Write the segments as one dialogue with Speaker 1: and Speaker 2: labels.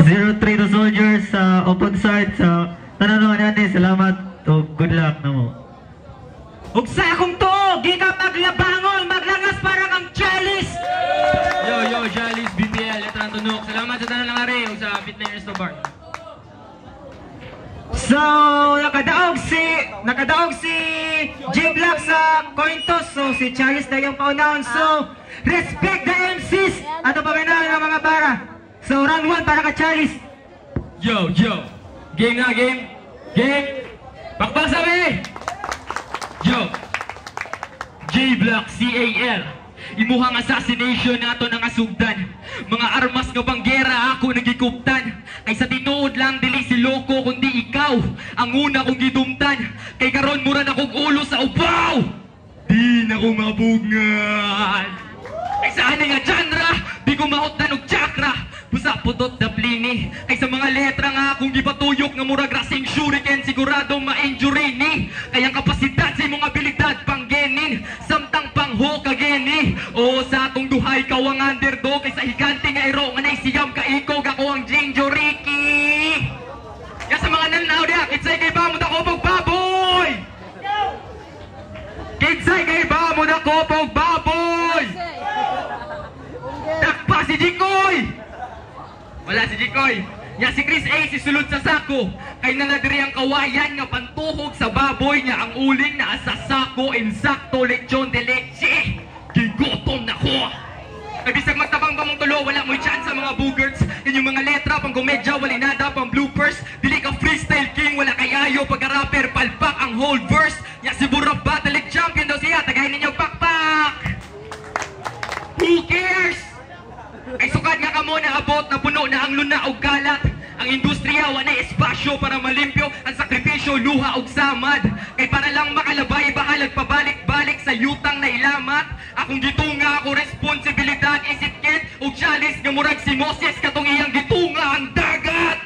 Speaker 1: 0-3 to Soldiers sa open side sa tanan mga nani, salamat o good luck na mo.
Speaker 2: Ug sa akong tuo, gikan maglabangon, maglangas para kang Chalice.
Speaker 3: Yo, yo, Chalice, BPL, Letran Tunok. Salamat sa tanan ng ari ug sa Bitline Resto Bar.
Speaker 2: So, nakadaog si J Black sa coin toss. So, si Chalice na yung paunahon. So, respect the MCs. Ano pa na ng mga bara? So, round 1 para ka Chalice.
Speaker 3: Yo, yo. Game na, game. Game. Pakpak sabi! Yo. J Black CAL. Imuhang assassination nato ng asugdan. Mga armas nga panggera ako nagikuptan. Kay sa tinuod lang dili si Loko kundi ikaw ang una kong gidumtan. Kay karon mura na kog ulo sa ubaw. Di na ko mabungan. Kay sa ani nga genre, di ko mautdan og chakra. Busa putot na plini. Kay sa mga letra nga akong gipatuyok nga murag rasing shuriken, sigurado ma-injury ni. Kay ang kapasidad sa imong abilidad panggenin, samtang panghokageni. O sa atong duhay ikaw ang underdog kay sa higante nga iro nga naisiyam ka ikog ako ang Jinjo Ricky. Ya sa mga nananaw diha, kinsay kay ba mo dakopog baboy? Kinsay kay ba mo dakopog baboy? Takpa si Jikoy! Wala si Jikoy. Nya si Chris A si sulod sa sako. Kay nanadiri ang kawayan nga pantuhog sa baboy niya ang uling na sa sako insakto lechon de leche. Gigutom na ko. Kay bisag magtabang pa mong tulo, wala mo'y chance sa mga boogerts. Inyong mga letra, pang komedya, wala nada, pang bloopers. Dili ka freestyle king, wala kayayo, pagka-rapper, palpak ang whole verse. Nya si Burap Battle League champion daw siya, tagayin ninyo pakpak! Who cares? Ay sukad nga kamo na abot na puno na ang luna og kalat. Ang industriya wa na espasyo para malimpyo ang sakripisyo, luha og samad. Kay para lang makalabay bahalag pabalik-balik sa yutang na ilamat. Akong gitunga ako responsibilidad isip ket og chalice nga murag si Moses katong iyang gitunga ang dagat.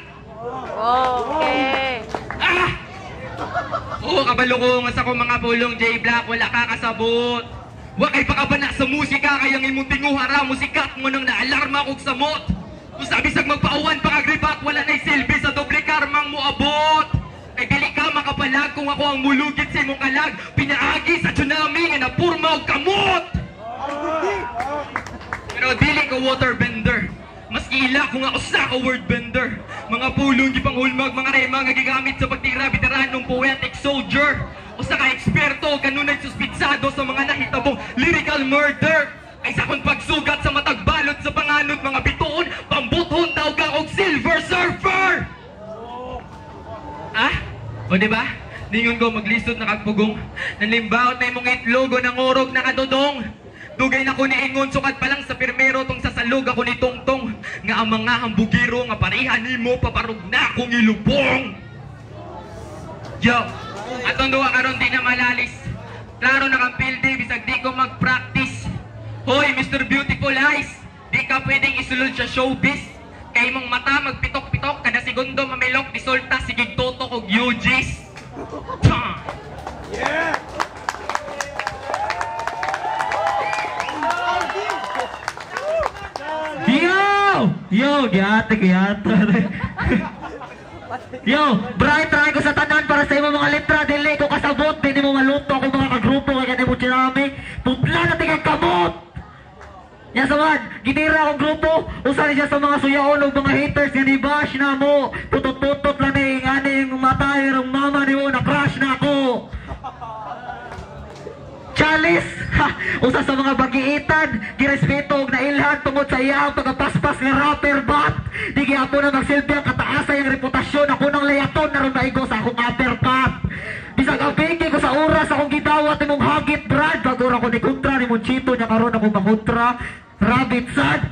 Speaker 4: Okay.
Speaker 3: Ah! Oo, kabalo ko nga sa akong mga pulong, J Black, wala ka kasabot. Wa kay pakabana sa musika, kaya ang imong tinguhara, musikat mo nang naalarma kog samot. Kung sabi sag magpauwan pa kagribat, wala na'y silbi sa doble karmang moabot. Kay dili ka makapalag kung ako ang mulugit sa imong kalag, pinaagi sa tsunami nga napurma og kamot. Pero dili ko waterbender. Mas ila ko nga usa ka word bender. Mga pulong gipanghulmag, mga rema nga gigamit sa pagtira, veteranong poetic soldier. Usa ka eksperto kanunay suspitsado sa mga nahitabong lyrical murder. Kay sa akong pagsugat sa matag balot sa panganod mga bituon, pambuthon daw ka og silver surfer. Ah? O di ba? Ningon ko maglisod na kagpugong. Nanlimbaot na imong itlogo ng urog na kadudong. Dugay na ko niingon sukad pa lang sa pirmero tong sasalog ako ni Tongtong nga ang mga hambugiro nga pareha nimo paparug na akong ilubong. Yo, atong duwa karon di na malalis. Klaro na kang pildi bisag di ko mag-practice. Hoy, Mr. Beautiful Eyes, di ka pwedeng isulod sa showbiz. Kay imong mata magpitok-pitok kada segundo mamilok disulta sige tutok og UGs. Yeah.
Speaker 1: Yo! Yo, giyate, giyate. Yo, Brian, try ko sa tanan para sa imong mga letra. Dili ko kasabot, dili mo maluto akong mga kagrupo kay kanimo tsunami. Putla na tingang kamot! Ya saman, ginira akong grupo. Usa ni siya sa mga suyaon og mga haters nga ni bash na mo. Tutot-tutot lang ni ani yung matay rong mama nimo na crush na ako. Chalice, ha, usa sa mga bagiitan, girespeto og nailhan tungod sa iyang pagkapaspas nga rapper bat. Di gihapon na magsilbi ang kataasa iyang reputasyon. Ako nang layaton naron maigo sa akong uppercut. Bisag ang pingi ko sa oras akong gidawat imong hagit Brad, bago ra ko ni kontra ni Monchito nya karon ako makontra Rabbit sad.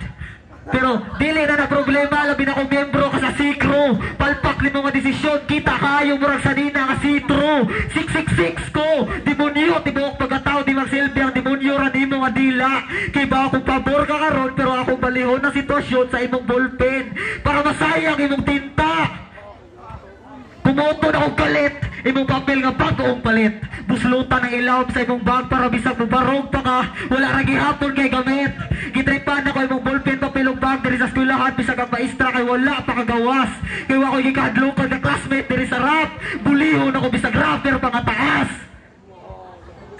Speaker 1: Pero dili na na problema, labi na kong miyembro ka sa sikro. Palpak ni mga desisyon, kita kayo murag sanina nga sitro. 666 ko, demonyo, tibuok pagkatao, di magsilbi ang demonyo ra nimo nga dila. Kay ba akong pabor ka karon pero akong balihon ang sitwasyon sa imong ballpen para masayang imong tinta. Kumoto na akong galit, imong papel nga bagoong palit. Buslutan ang ilawom sa imong bag para bisag mubarog pa ka, wala ra gihapon kay gamit. Gitripan ako imong ballpen papel ug bag, diri sa eskwelahan bisag ang maestra kay wala pa kagawas. Kay wa ko'y gikahadlokan nga classmate diri sa rap. Bulihon ako bisag rapper pa nga taas.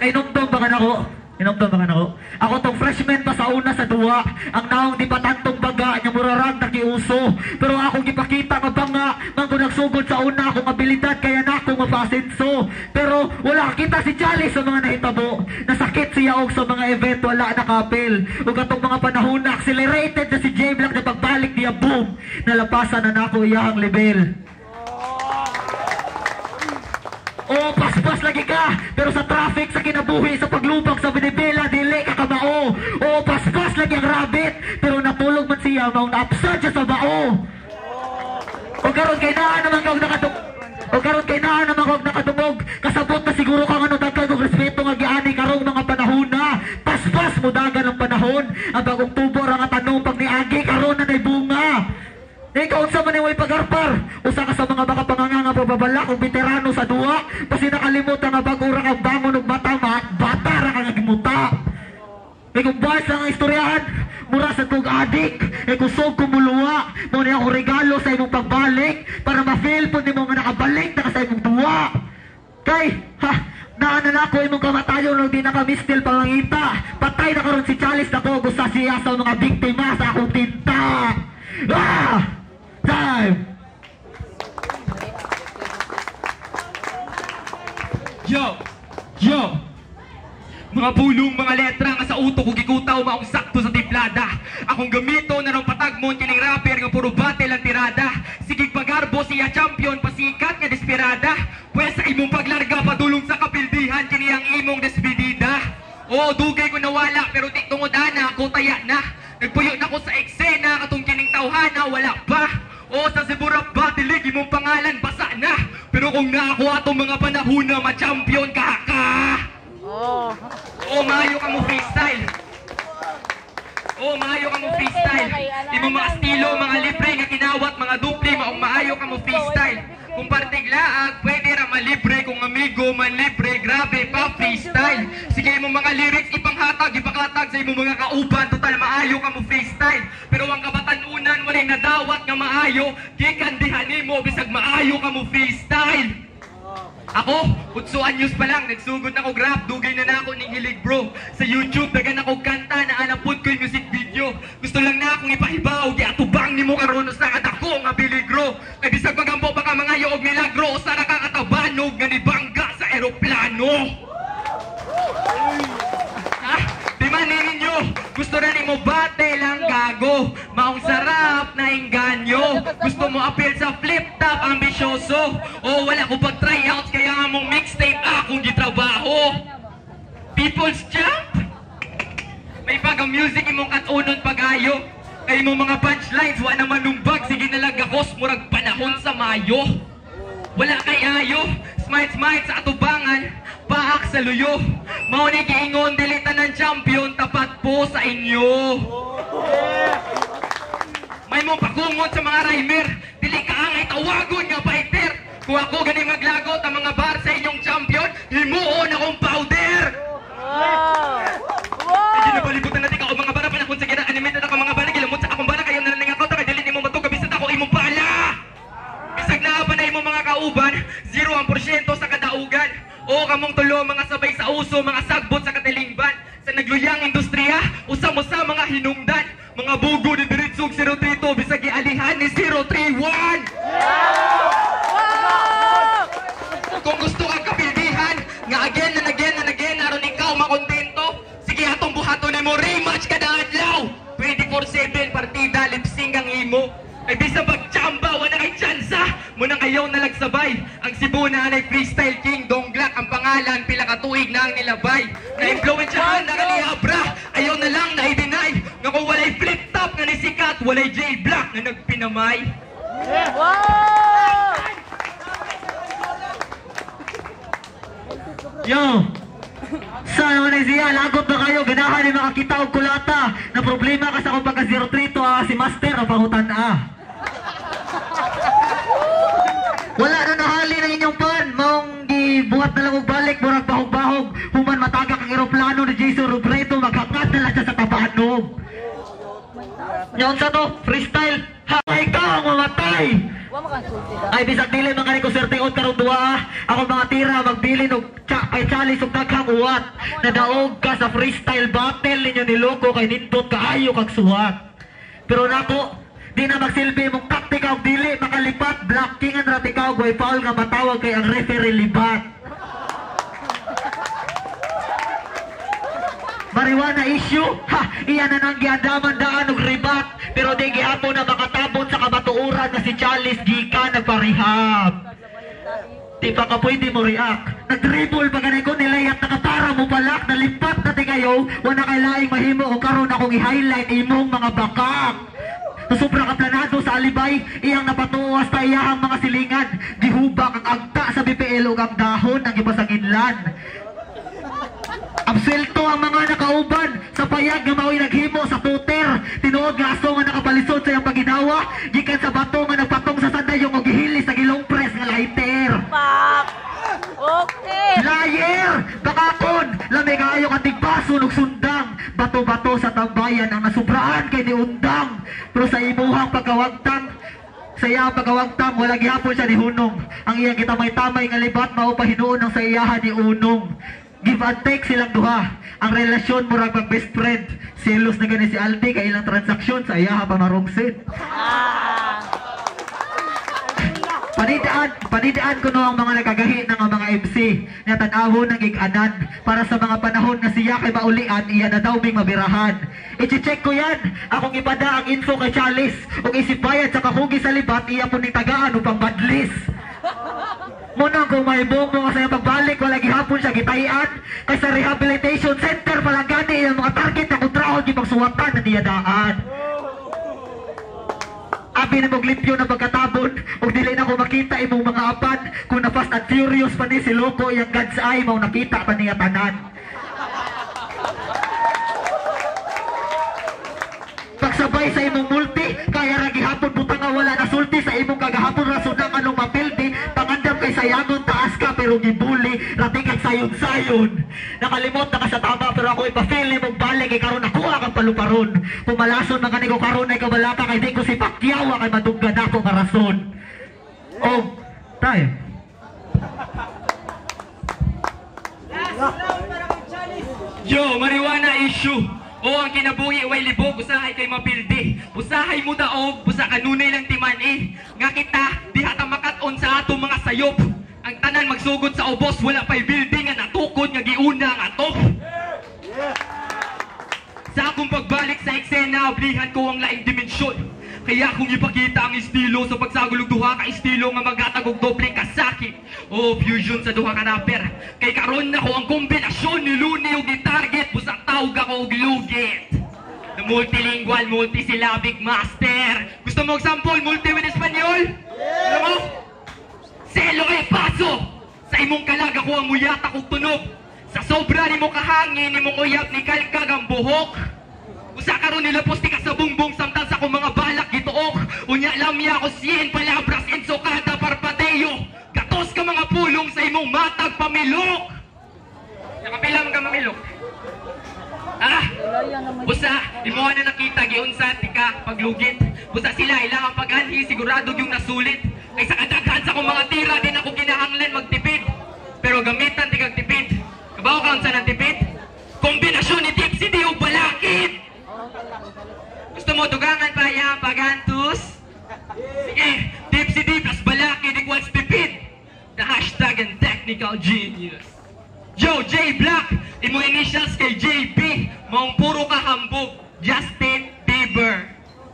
Speaker 1: Kay numdum ba ka nako? Inumdum ba ka nako? Ako tong freshman pa sa una sa duwa. Ang naong di pa tantong baga nya murarag nakiuso. Pero akong gipakita nga banga man ko nagsugod sa una akong abilidad kaya nako mapasenso. Pero wala kita si Charlie sa mga nahitabo. Nasakit siya og sa mga event wala nakapil. Ug atong mga panahon na accelerated na si J Black na pagbalik niya boom. Nalapasan na nako iyang level. Oh, paspas lagi ka, pero sa traffic, sa kinabuhi, sa paglubag, sa binibela, dili ka kamao. Oh, paspas lagi ang rabbit, pero natulog man siya, maong naapsad siya sa bao. O karon kay naa naman kag nakatungog. O karon kay naa naman kag nakatungog. Kasabot na siguro kang ano daghan og respeto nga giani karong mga panahon na. Paspas mo dagan ang panahon. Ang bagong tubo ra nga tanong pag niagi karon na nay bunga. Ikaw unsa man imong ipagarpar? Usa ka sa mga makapanganga nga pababala kung veterano sa duwa, basi nakalimutan nga bag-o ra kang bangon og mata, bata ra ka nga gimuta. Kay kung bars lang ang istoryahan, mura sa kog adik, kay kusog kumuluwa, mao ni akong regalo sa imong pagbalik para ma-feel pud nimo nga nakabalik na ka sa imong duwa. Kay ha, naa na nako imong kamatayon og di nakamistil pangangita. Patay na karon si Charles nako gusta siya sa mga biktima sa akong tinta. Ah! Time!
Speaker 3: Yo! Yo! Mga pulong, mga letra nga sa utok ko gikutaw maong sakto sa timplada. Akong gamito na rong patagmon kining rapper nga puro battle ang tirada. Sigig pagarbo siya champion pasikat nga desperada. Pwes sa imong paglarga padulong sa kapildihan kini ang imong despedida. Oo, dugay ko nawala pero di tungod ana ako taya na. Nagpuyo na ko sa eksena katong kining tawhana wala pa. O sa Cebu Rap Battle League imong pangalan basa na. Pero kung naakuha atong mga panahon na ma-champion ka ka. Oo, maayo ka mo freestyle. Oo, maayo ka mo freestyle. Imong mga estilo, mga libre nga kinawat, mga dupli, maong maayo ka mo freestyle. Kung partiglaag, pwede ra malibre. Kung amigo man libre, grabe pa freestyle. Sige imong mga lyrics ipanghatag, ipakatag sa imong mga kauban, total maayo ka mo freestyle. Pero ang kabatanunan walay nadawat nga maayo, gikan diha nimo bisag maayo ka mo freestyle. Ako, 8 anyos pa lang, nagsugod na ko rap, dugay na na ako ning hilig bro. Sa YouTube, dagan ako kanta na alapod ko yung music video. Gusto lang na akong ipahibaw, giatubang nimo karon sa kadako nga biligro. Kay bisag magampo baka mangayo og milagro, usa ra ka katabanog nga nibangga sa eroplano. Ha? Di man ninyo, gusto na nimo battle ang gago, maong sarap na engganyo. Gusto mo appeal sa flip top, ambisyoso. O wala ko pag tryouts, kaya nga mong mixtape akong gitrabaho. People's Champ? May pag ang music imong katunon pag-ayo. Kay imong mga punchlines, wa naman numbag, sige nalagakos, murag panahon sa Mayo. Wala kay ayo, smile smile sa atubangan, paak sa luyo. Mao ni giingon dili tanan champion, tapat po sa inyo. May mo pakungot sa mga rhymer, dili ka angay tawagon nga fighter. Kung ako gani maglagot ang mga bar sa inyong champion, himuon akong powder. Medyo napalibutan natin ka o mga bara panahon sa gira, animated ako mga bara, gilamot sa akong bara, kayo nalaling ako, kay dili nimo matug, bisan ako imong pala. Bisag naa pa na imong mga kauban, 0% sa kadaugan. O kamong tulo mga sabay sa uso, mga sagbot sa katilingban. Sa nagluyang industriya, usa mo sa mga hinungdan. Mga bugo ni Diritsog 032, bisag gialihan ni 031. Kung gusto kang kapildihan, nga again and again and again, aron ikaw makontento, sige atong buhaton nimo rematch kada adlaw. 24/7 partida, lipsing ang imo. Ay bisa pagtsamba, wala kay tsansa. Muna kayo nalagsabay. Ang Cebu na anay freestyle king, Donglak ang pangalan, pila ka tuig na ang nilabay. Na-influensyahan na kaniabra, ayaw na lang na i-deny. Nga kung walay flip top nga nisikat, walay J Black na nagpinamay.
Speaker 4: Wow!
Speaker 1: Yo! Sa naman ay siya, lagot na kayo, ganahan ni makakita og kulata. Na problema ka sa akong pagka 032 si Master o pangutan a. Wala na nahali ng inyong pan, maong gibuhat na lang og balik, murag bahog-bahog. Human matagak ang eroplano ni Jason Robredo, maghakat na lang siya sa tabanog. Nya unsa to? Freestyle. Ha, ikaw ang mamatay. Ay bisag dili man kani ko sertingon karong duwa ah. Ako mga tira magbilin og cha kay Chalice og daghang uwat. Nadaog ka sa freestyle battle ninyo ni Loco kay nindot kaayo kag suwat. Pero nako, di na magsilbi mong taktika og dili makalipat, blockingan ra tika og way foul nga matawag kay ang referee libat. Marijuana issue, ha, iya na nang giandaman daan og ribat, pero di gihapon na makatabon sa kamatuoran na si Chalice gikan nagparehab. Di pa ka pwede mo react. Nag-dribble pa ganay ko nilayat nakapara mo palak, nalipat na ti kayo, wala kay laing mahimo o karon akong i-highlight imong mga bakak. Sa sobra ka planado sa alibay, iyang napatuwas ta iyahang mga silingan, gihubak ang agta sa BPL ug ang dahon ang gipasanginlan. Absuelto ang mga nakauban sa payag nga mao'y naghimo sa tuter. Tinuod nga aso nga nakapalisod sa iyang paginawa, gikan sa bato nga nagpatong sa sandayong og gihili sa gilong press nga lighter.
Speaker 4: Pak. Okay.
Speaker 1: Liar! Bakakon! Lami kaayo ka tigbaso og sundang. Bato-bato sa tambayan ang nasubraan kay niundang. Pero sa imuhang pagkawagtang, sa iyang pagkawagtang, wala gihapon siya ni Hunong. Ang iyang gitamay-tamay nga libat mao pa hinuon ang sa iyahan ni Unong. Give and take silang duha. Ang relasyon murag mag best friend. Selos na gani si Aldi kay ilang transaksyon sa iyaha pa marungsid. Panidaan ko no ang mga nagkagahi ng mga MC nga tan-awon ng ig-anan para sa mga panahon nga siya kay maulian, iya na daw ming mabirahan. I-check ko yan. Akong ipada ang info kay Chalice ug isibayad sa kahugi sa libat, iya po ning tagaan upang badlis. Muna kung mahibong mo nga sa iyang pagbalik, wala gihapon siya gitayan kay sa rehabilitation center pa lang gani iyang mga target na kontrahon gipagsuwatan na niyadaan. Abi na mong limpyo na pagkatabon ug dili na ko makita imong mga apan kung na Fast and Furious pa ni si Loco iyang God's eye mao nakita pa niya tanan. Pagsabay sa imong multi, kaya ra gihapon butang nga wala nasulti sa imong kagahapon rason na anong mapildi, pangandam kay sayangon taas ka pero gibuli, rati kag sayon-sayon. Nakalimot na ka sa tama pero ako ipafeel nimong balik kay karon nakuha kang paluparon. Kung malason man kani ko karon ay kabalaka kay di ko si Pacquiao kay madunggan ako nga rason. Og tayo.
Speaker 2: Last round para kay Chalice.
Speaker 3: Yo, marijuana issue. O ang kinabuhi way libog, usahay kay mapildi. Usahay mo daog, busa kanunay lang timan eh. Nga kita, diha ta makat-on sa atong mga sayop. Ang tanan magsugod sa ubos, wala pa'y building nga natukod nga giuna ang atop. Sa akong pagbalik sa eksena, oblihan ko ang laing dimensyon. Kaya kung ipakita ang estilo sa pagsagulog duha ka estilo nga maghatag og doble kasakit. O fusion sa duha ka rapper. Kay karon nako ang kombinasyon ni Luni og ni Target busa tawag ako og lugit. The multilingual, multisyllabic master. Gusto mo og sample multi with Espanyol? Gusto mo? Selo kay paso. Sa imong kalag ako ang muyatak og tunog. Sa sobra nimo kahangin nimong uyab ni kalkag ang buhok. Usa karon nilapos ni ka sa bungbong samtang sa akong mga balak gituok. Unya lamya ko 100 palabras enso kada parpadeo. Gatos ka mga pulong sa imong matag pamilok. Nakapila man ka mamilok? Ah, busa imo na nakita giunsa ti ka paglugit. Busa sila ilang ang pag-anhi sigurado yung nasulit. Kay sa kadaghan sa akong mga tira din ako kinahanglan magtipid. Pero gamitan ti kag tipid. Kabaw ka unsa ng tipid? Kombinasyon ni Tipsy D ug balakid. Gusto mo dugangan pa iya pagantus? Sige, Tipsy D plus balakid equals tipid. The hashtag and technical genius. Yo, J Black, imo initials kay JB, maong puro ka hambog, Justin Bieber.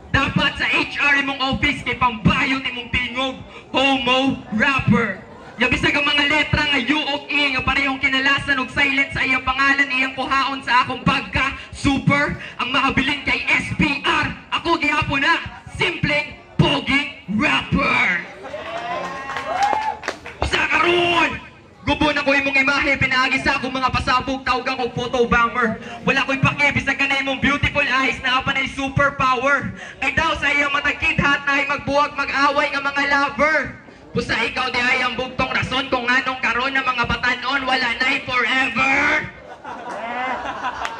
Speaker 3: Dapat sa HR imong office kay pambayot imong tingog, homo rapper. Yabisag ang mga letra nga U o E nga parehong kinalasan og silent sa iyang pangalan iyang kuhaon sa akong pagka super ang mahabilin kay SPR. Ako gihapon na simpleng poging rapper. Usa karon. Gubo na ko imong imahe pinaagi sa akong mga pasabog tawag og photo bomber. Wala ko'y pake bisag kanay imong beautiful eyes naa pa nay superpower. Kay daw sa iyang matag kidhat na ay magbuwag mag-away nga mga lover. Busa ikaw di ay ang bugtong rason kung anong karon ng mga batanon wala na'y forever.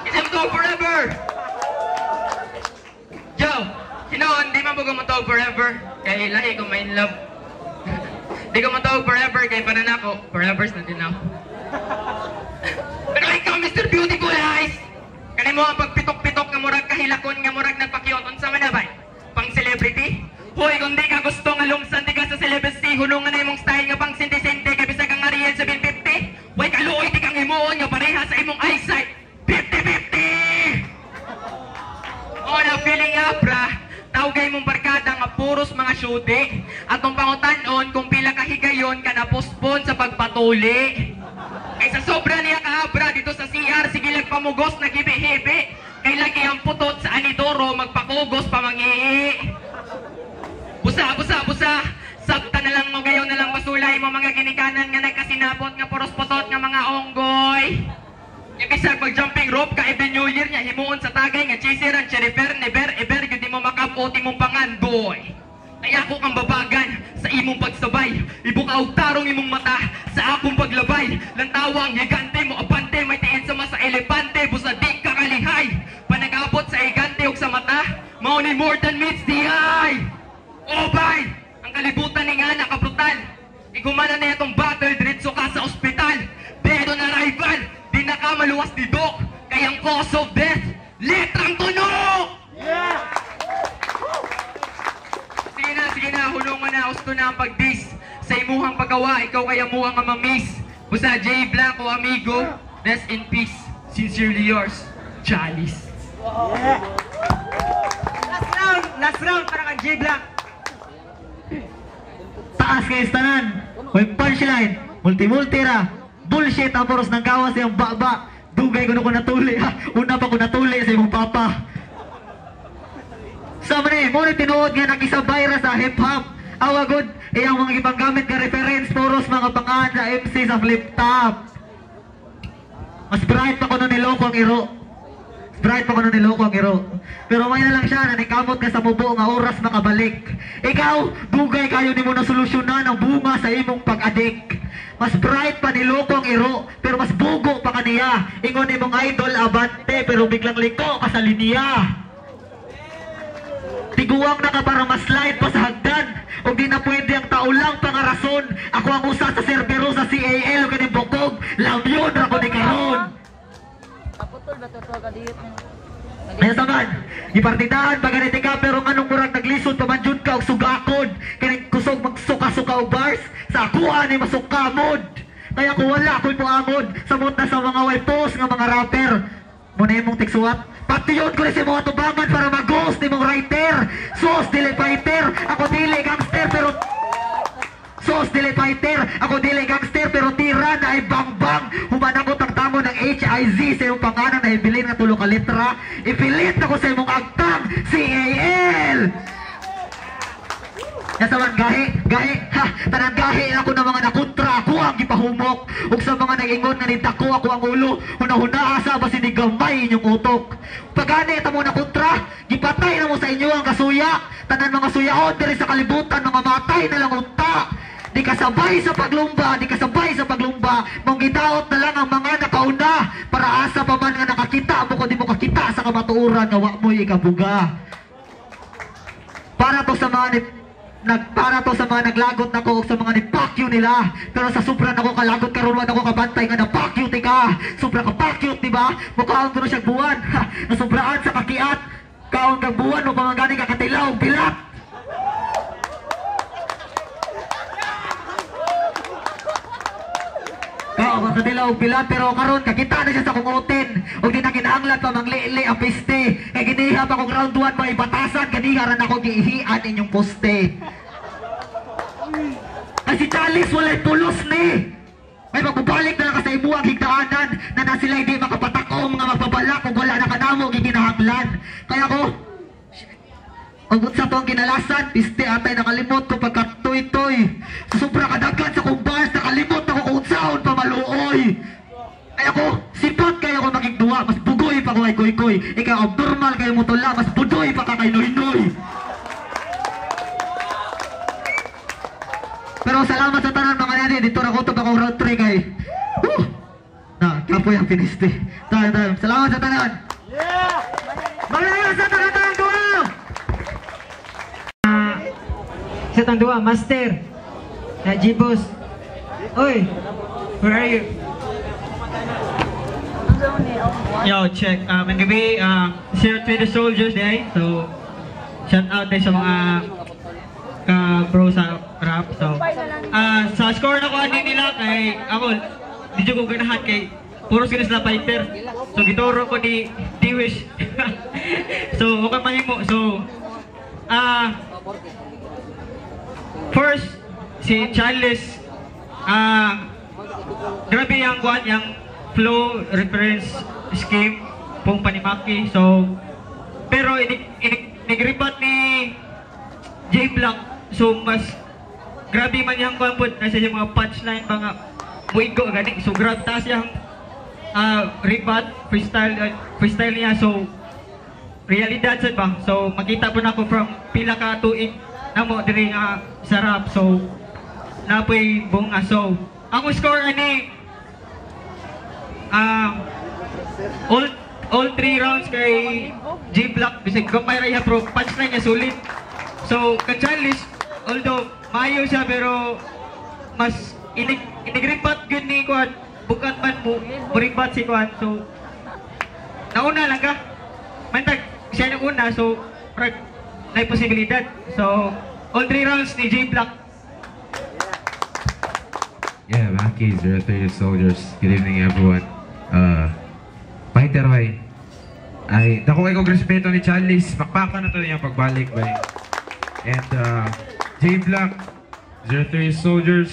Speaker 3: Isip ko forever. Yo, Tinuod, di man ko motawag forever. Kay lahi ko ma-in love. Di ko motawag forever kay pananako. Forever's na din ako. Pero ikaw, Mr. Beautiful Eyes! Kani mo ang pagpitok-pitok nga murag kahilakon nga murag nagpakyot. Unsa man na bay? Pang celebrity? Hoy, kung di ka gusto nga lungsan di ka sa celebrity, hunungan na imong style nga pang sente-sente kay bisag ang Ariel 750. Way kaluoy di kang himuon nga pareha sa imong eyesight. 50-50! Oh, na feeling abra. Tawgay mong barkada nga puros mga syuti. Atong pangutan-on kung pila ka higayon ka na postpone sa pagpatuli. Kay sa sobra niya kaabra dito sa CR, sige lang pamugos naghibi-hibi. Kay lagi ang putot sa anidoro magpakugos pamangihi. Busa, busa, busa. Sabta na lang mo gayon na lang masulay mo mga ginikanan nga nagkasinabot nga puros putot nga mga onggoy. Ibisag mag-jumping rope ka every New Year niya himuon sa tagay nga chaser ang cherifer never ever gyud mo makabot imong pangandoy. Kaya ako kang babagan sa imong pagsabay, ibuka og tarong imong mata sa akong paglabay. Lantawa ang higante mo abante may tiin sama sa elepante busa di ka kalihay. Panagabot sa higante ug sa mata, mao ni more than meets the eye. Oh bay, ang kalibutan ni nga nakabrutal. Igumana na itong battle diretso ka sa ospital. Dead on arrival. Di na ka maluwas ni Doc, kaya ang cause of death, letrang tuno! Yeah! Sige na, hulungan na, gusto na ang pag-diss. Sa imuhang paggawa, ikaw kaya muhang nga mamiss. Busa J Black o amigo, rest in peace. Sincerely yours, Chalice.
Speaker 2: Yeah. Last round para kang J Black.
Speaker 1: Taas kayo sa tanan. May punchline, multi-multi ra. Bullshit, amoros ng gawas yung baba. Dugay ko na ko natuli. Ha? Una pa ko natuli sa imong papa. Sa man mo ni tinuod nga nakisabay ra sa hip-hop. Awa good, iyang mga ipanggamit nga reference puros mga pangan sa MC sa flip top. Mas bright pa ko no niloko ang iro. Bright pa ko no niloko ang iro. Pero may na lang siya, nanikamot ka sa mubo nga oras makabalik. Ikaw, dugay kayo nimo na solusyonan ang bunga sa imong pag-adik. Mas bright pa niloko ang iro, pero mas bugo pa kaniya. Ingon imong idol abante, pero biglang liko ka sa linya. Tiguang na ka para mas-slide pa sa hagdan. O di na pwede ang tao lang pangarason. Ako ang usa sa serbero sa CAL o kaning bukog. Lamyon ra ko ni karon. Kaya saman, ipartidahan pa ganiti ka pero nganong murag naglisod pa man jud ka og sugakod. Kaning kusog magsuka-suka og bars sa akuha ni masukamod. Kaya kung wala ako'y muangod, samot na sa mga way post nga mga rapper. Muna imong tiksuwat, patiyon ko rin sa mga tubangan para mag-ghost ni mong writer. Sos, dili fighter, ako dili gangster pero... Sos, dili fighter, ako dili gangster pero tira na ay bang-bang. Humanakot ang tamo ng HIZ sa iyong pangalan na ibilin nga tulo ka litra. Ipilit ako sa imong agtang, CAL! Nasa man, gahi, gahi, ha, tanang gahi ako ng mga nakontra, ako ang gipahumok. Ug sa mga nag-ingon nga nidako ako ang ulo, hunahuna asa ba sinigamay inyong utok. Pagani ta mo nakontra, gipatay na mo sa inyo ang kasuya. Tanan mga suyaon diri sa kalibutan, mga matay na lang unta. Di kasabay sa paglumba, di kasabay sa paglumba, mong gidaot na lang ang mga nakauna, para asa pa man nga nakakita mo kung di mo kakita sa kamatuoran nga wa mo'y ikabuga. Para to sa mga para to sa mga naglagot nako og sa mga nipakyo nila, pero sa sobra nako kalagot karon wa nako kabantay nga napakyo ti ka. Sobra ka pakyut, di ba? Mukaon kuno siya buwan. Ha, nasubraan sa kakiat. Kaon kag buwan mo pamangani ka katilaw bilat. Kaon ka katilaw bilat pero karon kakita na siya sa kungutin. Og di na kinahanglan pa manglili ang piste. Kay giniha pa kog round 1 may batasan ganiha ra nako giihian inyong poste. Ay si Chalice walay pulos ni. May magbabalik na lang ka sa imuang higdaanan na na sila hindi makapatako mga magbabalak kung wala na kanamo gikinahanglan. Kaya ko, ug sa to ang kinalasan, piste atay nakalimot ko pagkatuy-tuy. Sa sobra kadaghan sa kumbas, nakalimot ako kung unsaon pa maluoy. Kaya ko, sipat kayo ko maging duwa, mas bugoy pa ko kay Koy-Koy. Ikaw abnormal kayo mo tula, mas budoy pa ka kay Noy-Noy. Pero salamat sa tanan mga nani, dito na ko ito akong round 3 kay. Woo! Na, kapoy ang piniste. Tayo, tayo. Salamat sa tanan!
Speaker 2: Yeah!
Speaker 1: Maraming sa tanan tanan duwa!
Speaker 2: Sa tang duwa, Master. Na G-Boss. Oy, where are you?
Speaker 5: Yo, check. Ang gabi, 020 Soldiers day. So, shout out din sa mga ka-bro sa rap. So, sa score na ko ani nila kay ako, di jud ko ganahan kay puro sila sila fighter. So, gituro ko ni Diwish. So, okay mahimo. So, first, si Charles, grabe yung kuan, yung flow, reference, scheme, pong panimaki. So, pero nag-rebut ni J Black. So, mas grabe man yung kuan po, nasa yung mga punchline, mga muigo, gani. So, grabe taas yung rebut, freestyle niya. So, realidad sad ba? So, makita po na ako from pila ka tuig namo diri nga sa rap. So, napoy bunga. So, ang score ani all three rounds kay J Black, bisag gamay ra iya pero punchline niya sulit. So kay Charles, although maayo siya pero mas inig inigribat gyud ni kuan, bukat man mo muribat si kuan. So nauna lang ka. Mantag siya nang una, so prag na posibilidad. So all three rounds ni J Black.
Speaker 6: Yeah, Maki, 030 Soldiers. Good evening, everyone. Fighter, bay. Ay, dako kay kong respeto ni Charles. Pakpakan na to niya pagbalik, bay. And, J Black, 03 Soldiers.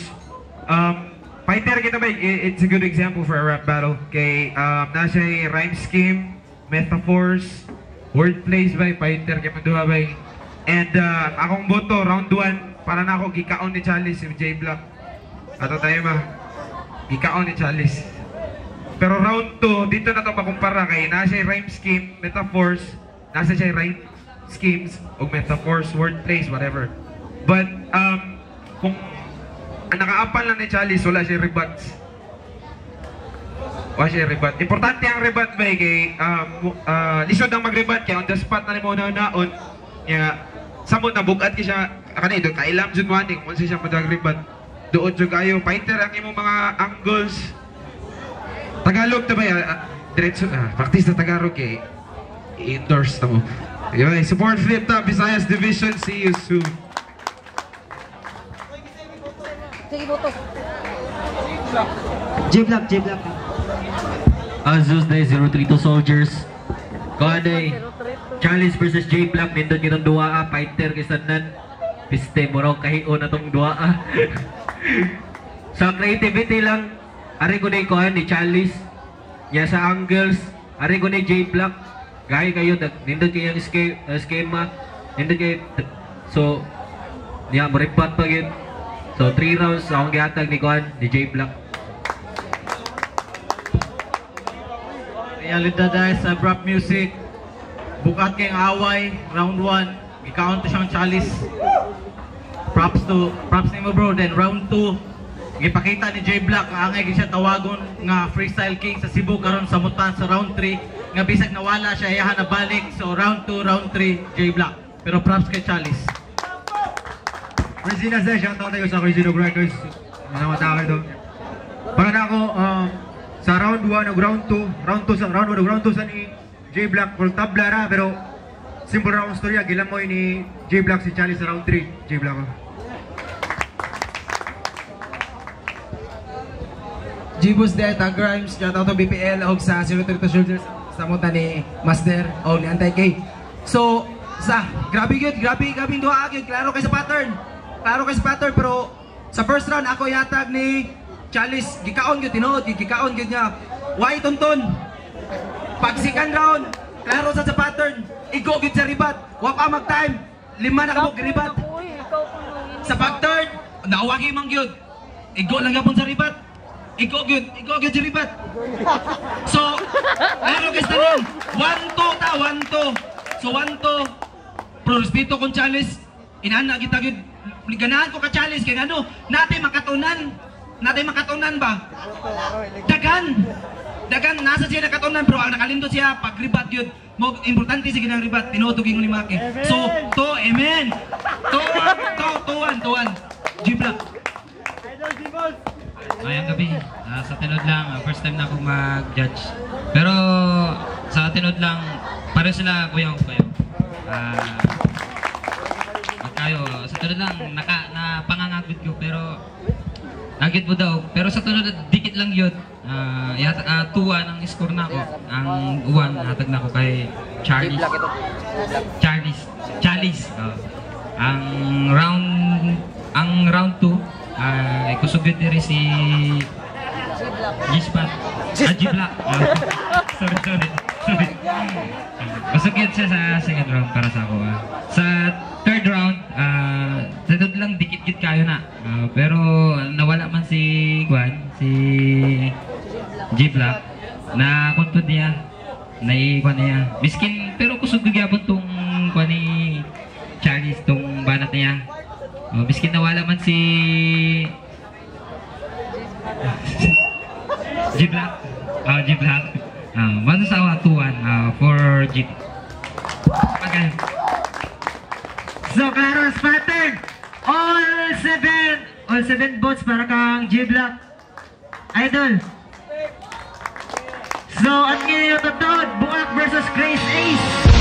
Speaker 6: Fighter kita, bay. It's a good example for a rap battle. Kay, nasa rhyme scheme, metaphors, wordplays, bay. Fighter kay manduha, bay. And, akong boto, round 1, para na ako gikaon ni Charles, si J Black. Ato tayo ba? Gikaon ni Charles. Pero round 2, dito na ito makumpara kay nasa rhyme scheme, metaphors, nasa siya rhyme schemes, o metaphors, wordplays, whatever. But, kung ang nakaapal lang ni Charles, wala siya rebuts. Wala siya rebut. Importante ang rebut ba kay lisod ang mag-rebut kay on the spot na nimo naon nya samot na bugat kay siya kani do kailam jud mo ani kung unsa siya madag-rebut. Doon jud kayo fighter ang imong mga angles. Tagalog ta ba diretso practice na Tagalog kay i-endorse ta mo. Anyway, support Flip Top Visayas Division. See you soon.
Speaker 4: Sige, boto.
Speaker 2: J Black, J Black.
Speaker 3: Azus day 032 Soldiers. Kuan day Charles versus J Black, nindot kitong duwa fighter kay sanan. Piste mo raw kahion na tong duwa. Sa creativity lang, ari ko ni kuan ni Charles. Nya sa angles, ari ko ni J Black. Gay kayo nindot kay ang schema, nindot kay so niya mo repat pa gyud. So 3 rounds akong gihatag ni kuan ni J Black.
Speaker 7: Realidad dahil sa rap music, bukat kayong away, round 1, gikaon to siyang Chalice. Props nimo bro. Then round 2, gipakita ni J Black ang angay siya tawagon nga freestyle king sa Cebu karon sa mutan sa round 3 nga bisag nawala siya iyahan na balik. So round 2, round 3, J Black. Pero props kay Chalice.
Speaker 8: Regina Zé, shout out tayo sa Regina Records. Masama sa akin to. Para na ako, sa round 1 o round 2, round 2 sa round 1 o round 2 sa ni J Black full tabla ra, pero simple ra akong storya, gilamoy ni J Black si Chalice sa round 3. J Black.
Speaker 9: G-Bus de Tag Rhymes, shout out to BPL og sa 032 Soldiers sa muta ni Master o ni Antay K. So, sa grabe gyud, grabe grabe duha gyud, klaro kay sa pattern. Klaro kay sa pattern pero sa first round ako yatag ni Chalice, gikaon gyud tinuod, gikaon gyud niya. Why tonton? Pag second round, klaro sa pattern, igo gyud sa ribat. Wa pa mag time, 5 na kabuk ribat. Sa pag third, nawagi man gyud. Igo lang gapon sa ribat. Igo gyud sa ribat. So, klaro kay sa tanan, 1-2 ta, 1-2. So 1-2. Pero respeto kong Chalice, inana kita gyud. Ganahan ko ka Chalice kay ano, natin makatunan. Natin makatunan ba? Dagan. Dagan nasa siya nakatunan pero ang nakalindot siya pagribat gyud. Mo importante sige nang ribat tinuod og ingon ni Maki. So, to amen. To to to one.
Speaker 10: 2-1. G Black.
Speaker 11: Mayang gabi. Sa tinod lang, first time na ako mag-judge. Pero sa tinod lang, pareho sila kuya ko kayo. Kayo, sa tinod lang, napangangagod ko pero nagyod mo daw. Pero sa tunod, dikit lang yun. 2-1 ang score na ako. Ang 1, hatag na ako kay Charlie. Charlie. Charlie. Ang round 2, ay kusog yun diri si G-Spot. G-Black. Sorry, sorry. Sorry. Kusog yun siya sa second round para sa ako. Sa third round, sa third lang dikit-dikit kayo na. Pero nawala man si Juan, si G-Black, na kuntod niya, naiikuan niya. Miskin, pero kusog gyapon tong kuan ni Charles, tong banat niya. Miskin nawala man si G-Black. G-Black. Basta sa 2-1 for G. Okay.
Speaker 2: So, klaro ang pattern. All seven votes para kang G Black. Idol. So, ang ngayon totoo, Buak versus Grace Ace.